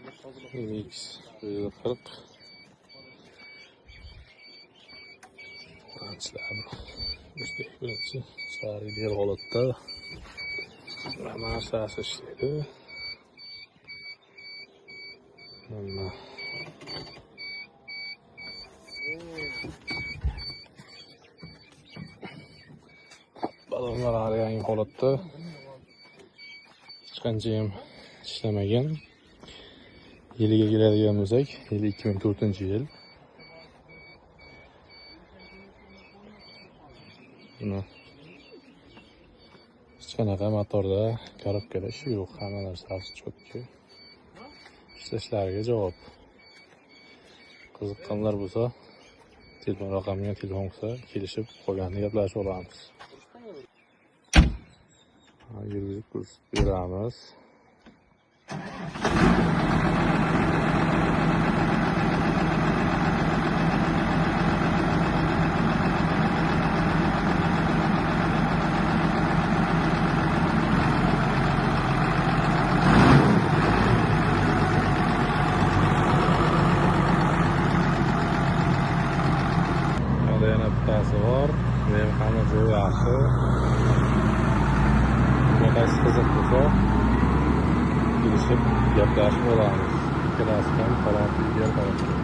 MX 140. Birinchi ishlari ideal holatda. Hamma narsasi ishlaydi. Mana balonlar hali yangi holatda. Hech qancha ham ishlamagan. Yiliga keladigan bo'lsak, yili 2004-yil. Buni hech qanaqa motorda, korobkada ishi yo'q, hamma narsasi cho'tki. Ishlashlariga javob. Qiziqqanlar bo'lsa, telefon raqamiga telefon qilsa, kelishib qolganini gaplashib olamiz. Yurgizib ko'rsatib beramiz. Yana bittasi bor. Men hamma joyi yaxshi. Bunaqasi qiziq bo'lsa, kelishib gaplashib olamiz. Ikkalasi ham holat ideal holatda.